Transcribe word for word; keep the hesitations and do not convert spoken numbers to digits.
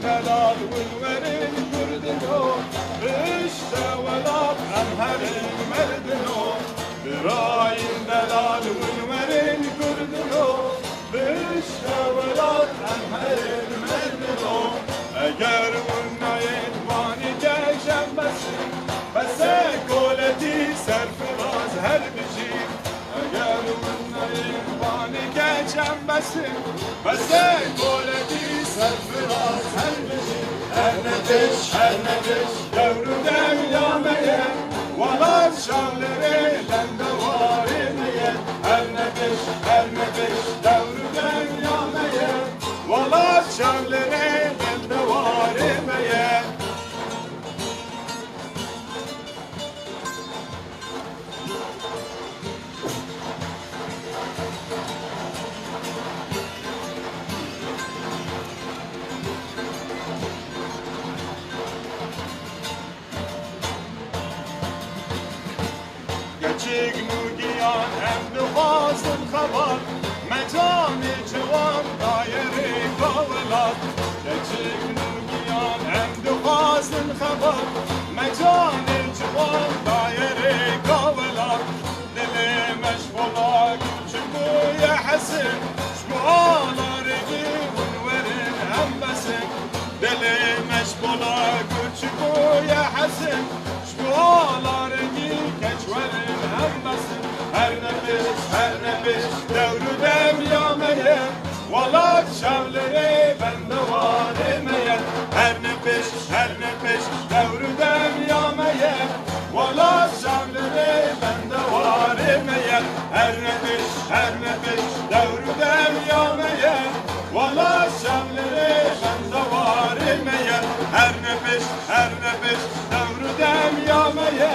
Delal hûn werin Kurdino, bihişte welat em herin merdino. Birayên delal hûn werin Kurdino, bihişte welat em herin merdino. Eger hûn nayên vanê geş em besin, bese koletî serfiraz her bijî. Eger winayê vanê geç em besin, bese koletî serfiraz her bijî. Her ne pêş, her ne pêş, dewr û derya me ye, welat Şalêrê bendewarê me ye. Her ne pêş, her ne pêş, dewr û derya me ye, welat Şalêrê bendewarê me ye. Keçik nû giyan em dixwazin xebat, me canê ciwan daye rêka welat. Keçik nû giyan em dixwazin xebat, me canê ciwan daye rêka welat. Dilê me ji pola gurçik bûye hesin, ji bo alarê bûn werin em besin. Dilê me ji pola gurçik bûye hesin, ji bo alarê keç werin em besin. Her ne pêş, her ne pêş, dewr û derya me ye, welat Şalêrê bendewarê me ye. Her ne pêş, her ne pêş, dewr û derya me ye, welat Şalêrê bendewarê me ye. Her ne pêş, her ne pêş, dewr û derya me ye, welat Şalêrê bendewarê me ye. Her ne pêş, her ne pêş, dewr û derya me ye,